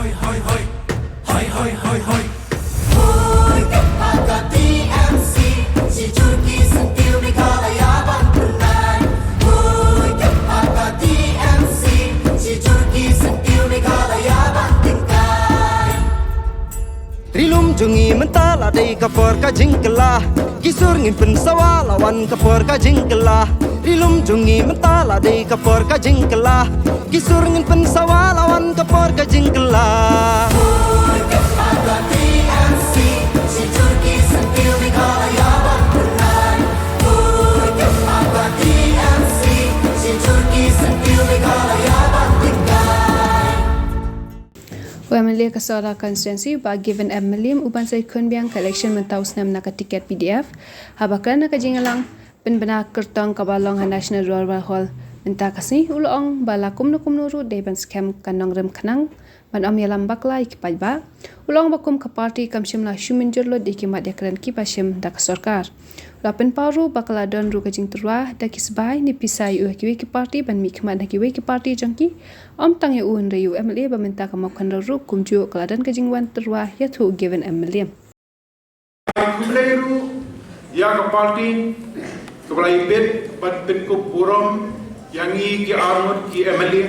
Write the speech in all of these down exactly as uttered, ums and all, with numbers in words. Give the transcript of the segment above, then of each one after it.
Hoi, hoi, hoi. Hoi, hoi, hoi, hoi. Hoi, ka party T M C, shi jur ki syntiew Meghalaya ban pynai. Hoi, ka party T M C, shi jur ki syntiew Meghalaya ban pynkai. Ri lum jong ngi mynta la dei ka por ka jingkylla. Ki sur ngin pynsawa la wan ka por ka jingkylla. Ri lum jong ngi mynta la dei ka por ka jingkylla. Ki sur ngin pynsawa la wan ka por ka jingkylla. Hoi, ka party T M C, shi jur ki syntiew Meghalaya ban pynai. Hoi, ka party T M C, shi jur ki syntiew Meghalaya ban pynai. U M L A ka Sohra constituency, Bah Given M Mylliem, uban sa ïakhun biang ka election mynta u snem na ka tiket P D F, haba kren ha ka jingïalang pynbna kyrtong kaba long ha National Durbar Hall mynta ka sngi, u la ong ba la kumno kumno ruh dei ban skhem ka nongrim khnang ban ym ïalam bakla ïa ki paidbah. U la ong ba kum ka party kam shym la shu mynjur lut ïa ki mat ïakren kiba shim da ka sorkar. U la pynpaw ruh ba ka la don ruh ka jingtyrwa da ki sbai ne pisa ïa u ha kiwei ki party ban mihkhmat na kiwei ki party jong ki. Ym tang ïa u, hynrei ïa u M L A ba mynta ka mawkhynraw ruh kumjuh ka la don ka jingwan tyrwa ïathuh u Given M Mylliem. Khublei ruh ïa ka party kaba la ibit ban pynkup burom ïa ngi ki arngut ki M L A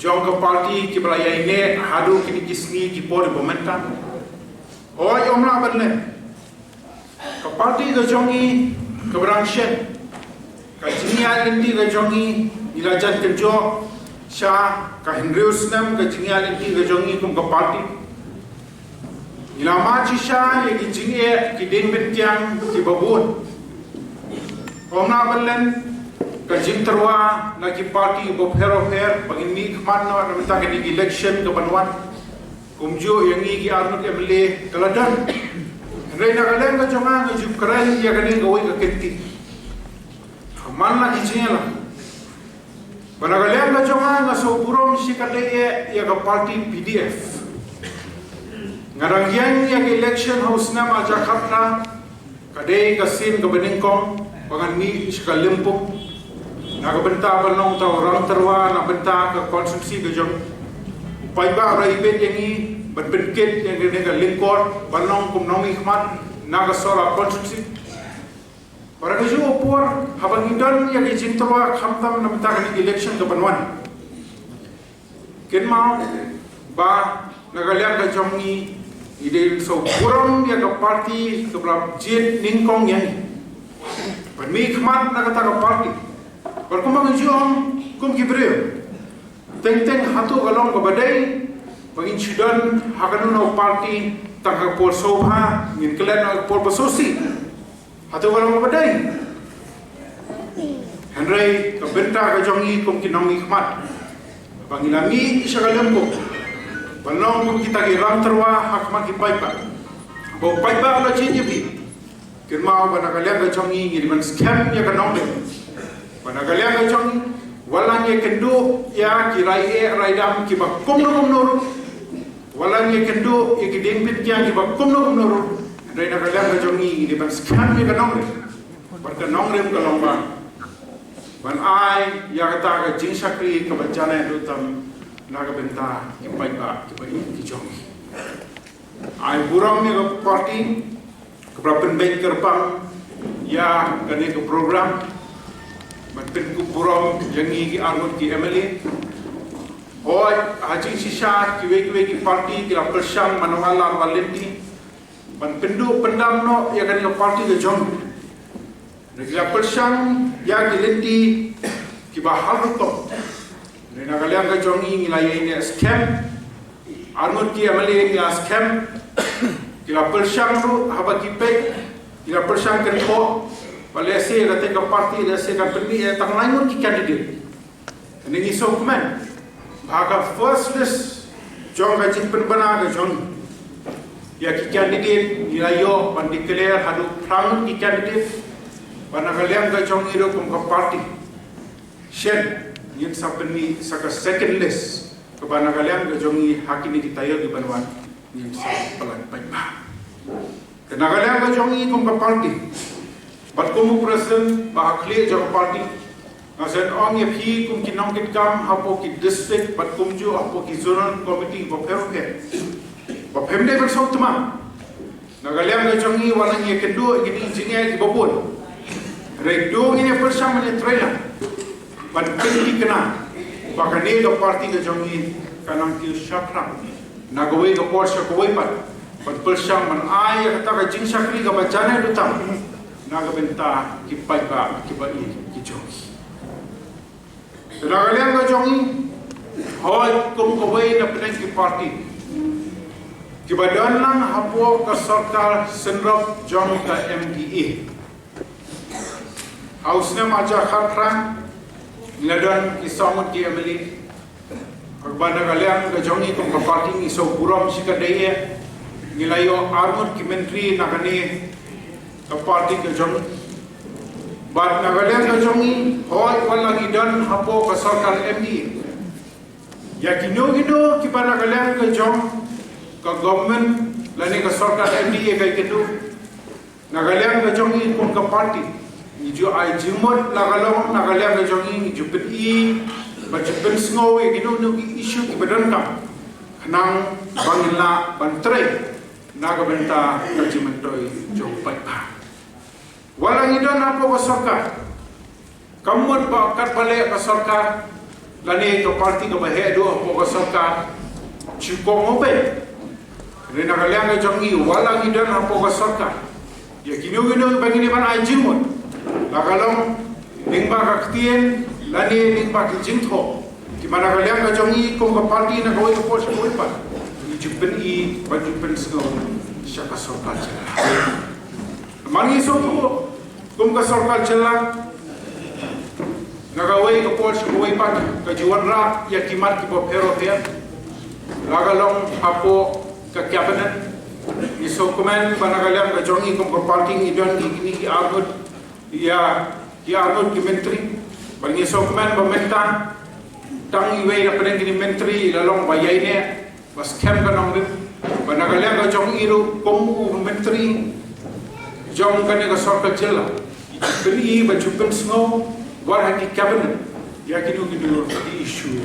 jong ka party kiba la ïaineh haduh kine ki sngi ki por ba mynta. Hooid, ym lah ban leh. Ka party ka jong ngi kaba dang shen, ka jingïaid lynti ka jong ngi, ngi la jan kynjoh sha ka hynriew snem ka jingïaid lynti ka jong ngi kum ka party. Ngi la mad shisha ïa ki jingeh, ki diengbyntiang kiba bun. Ym lah ban len ka jingtyrwa na ki party bapher bapher ba ngin mihkhmat noh na bynta kane ka election kaban wan. Kumjuh ïa ngi ki arngut M L A ka la don. Hynrei na ka liang ka jong nga, nga ju kren ïa kane kawei ka kynti. Ha man la ki jingïalang, ba na ka liang ka jong nga, nga sngewburom shikatdei ïa ka party P D F. Nga dang ïeng ïa ka election ha u snem ar hajar khatphra. Ka dei ka sien kaba nyngkong ba ngan mih sha ka lympung na ka bynta ban long uta u rangtyrwa na bynta ka constituency ka jong. Paidbah ba ibit ïa ngi ban pynkit ïa kane ka lyngkor ban long kum nongmihkhmat na ka Sohra constituency. Ba ha kajuh ka por haba ngi don ïa ka jingtyrwa khamtam na bynta kane ka election kaban wan, kynmaw ba na ka liang ka jong ngi, ngi dei ban sngewburom ïa ka party kaba la jied nyngkong ïa ngi ban mihkhmat na kata ka party. Bad kumba ngi ju ong kum ki briew, teng teng hato ka long kaba dei ba ngin shu don ha kano kano ka party tang ha ka por sawphew, ngin klet ha ka por ba sawsih. Hato ka long kaba dei? Hynrei ka bynta ka jong ngi kum ki nongmihkhmat, ba ngi la mih sha ka lympung ban long kum kita ki rangtyrwa ha khmat ki paidbah. Ba u paidbah u la jied ïa phi, kynmaw ba na ka liang ka jong ngi, ngi dei ban skhem ïa ka nongrim. Ba na ka liang ka jong ngi, wat la ngi ïakynduh ïa ki rai eh rai dam kiba kumno kumno ruh, wat la ngi ïakynduh ïa ki diengbyntiang kiba kumno kumno ruh, hynrei na ka liang ka jong ngi, ngi dei ban skhem ïa ka nongrim. Bad ka nongrim ka long ba ban ai ïa kata ka jingshakri kaba janai haduh tam na ka bynta ki paidbah kiba ïeit ki jong ngi. Ai burom ïa ka party kaba la pynbeit kyrpang ïa kane ka program ban pynkup burom ïa ngi ki arngut ki M L A. Hooid, ha jingshisha kiwei kiwei ki party ki la pyrshang ban wan la wan lynti ban pynduh pyndam noh ïa kane ka party ka jong ngi. Ngi la pyrshang ïa ki lynti kiba har rukom. Ngi na ka liang ka jong ngi, ngi la ïaineh skhem. Arngut ki M L A ngi la skhem. Ki la pyrshang ruh haba ki peit, ki la pyrshang kynthoh ba lehse kata ka party lehse kan pynmih ïa tang lai ngut ki candidate. Ngi sngewkmen ba ha ka first list jong ka jingpynbna ka jong ngi, ïa ki candidate ngi la ïoh ban declare haduh phra ngut ki candidate. Ba na ka liang ka jong ngi ruh kum ka party, shen ngin sa pynmih sa ka second list, kaba na ka liang ka jong ngi ha kine ki taïew kiban wan ngin sa pynlait paidbah. Te na ka liang ka jong ngi kum ka party bad kum u president ba ha khlieh jong ka party, Nga sngewthuh ïa phi kum ki nongkitkam hapoh ki district bad kumjuh hapoh ki zonal committee bapher bapher, ba phim dei ban sngewthuh ma na ka liang ka jong ngi wat la ngi ïakynduh ïa kine ki jingeh kiba bun. Hynrei to ngin ïa pyrshang ban ïatrei lang ban pynthikna ba kane ka party ka jong ngi ka nang kiew shaphrang na kawei ka por sha kawei pat, ban pyrshang ban ai ïa kata ka jingshakri kaba janai ruh tam na ka bynta ki paidbah kiba ïeit ki jong ngi. Te na ka liang ka jong ngi, hooid, kum kawei na pdeng ki party kiba don lang hapoh ka sorkar synrop jong ka M D A, ha u snem arhajar khatphra ngi la don ki saw ngut ki M L A. Haba na ka liang ka jong ngi kum ka party ngi sngewburom shikatdei, ngi la ïoh arngut ki myntri na kane ka party ka jong ngi. Bad na ka liang ka jong ngi, hooid, wat la ngi don hapoh ka sorkar M D A, ïa kino kino kiba na ka liang ka jong ka government lane ka sorkar M D A ka ïakynduh, na ka liang ka jong ngi kum ka party ngi ju ai jingmut, la ka long na ka liang ka jong ngi ngi ju pyni bad ju pynsngew ïa kino kino ki issue kiba donkam khnang ba ngin lah ban trei na ka bynta ka jingmyntoi jong paidbah. Wat la ngi don hapoh ka sorkar, kam mut ba katba leh ka sorkar lane ka party kaba heh duh hapoh ka sorkar shu kohnguh beit. Hynrei na ka liang ka jong ngi, wat la ngi don hapoh ka sorkar, ïa kino kino ba ngin ïa ban ai jingmut, la ka long lyngba ka ktien lane lyngba ki jingthoh, kiba na ka liang ka jong ngi kum ka party na kawei ka por sha kawei pat ngi ju pyni bad ju pynsngew sha ka sorkar jylla. Namar ngi sngewthuh kum ka sorkar jylla, na kawei ka por sha kawei pat ka ju wanrah ïa ki mat kiba pher bapher, la ka long hapoh ka cabinet. Ngi sngewkmen ba na ka liang ka jong ngi kum ka party ngi don kine ki arngut, ïa ki arngut ki myntri. Bad ngi sngewkmen ba mynta tang iwei na pdeng kine ki myntri la long ba ïaineh, ba skhem ka nongrim, ba na ka liang ka jong i ruh kum u myntri jong kane ka sorkar jylla, i ju pyni bad ju pynsngew wat ha ki cabinet ïa kino kino ki issue.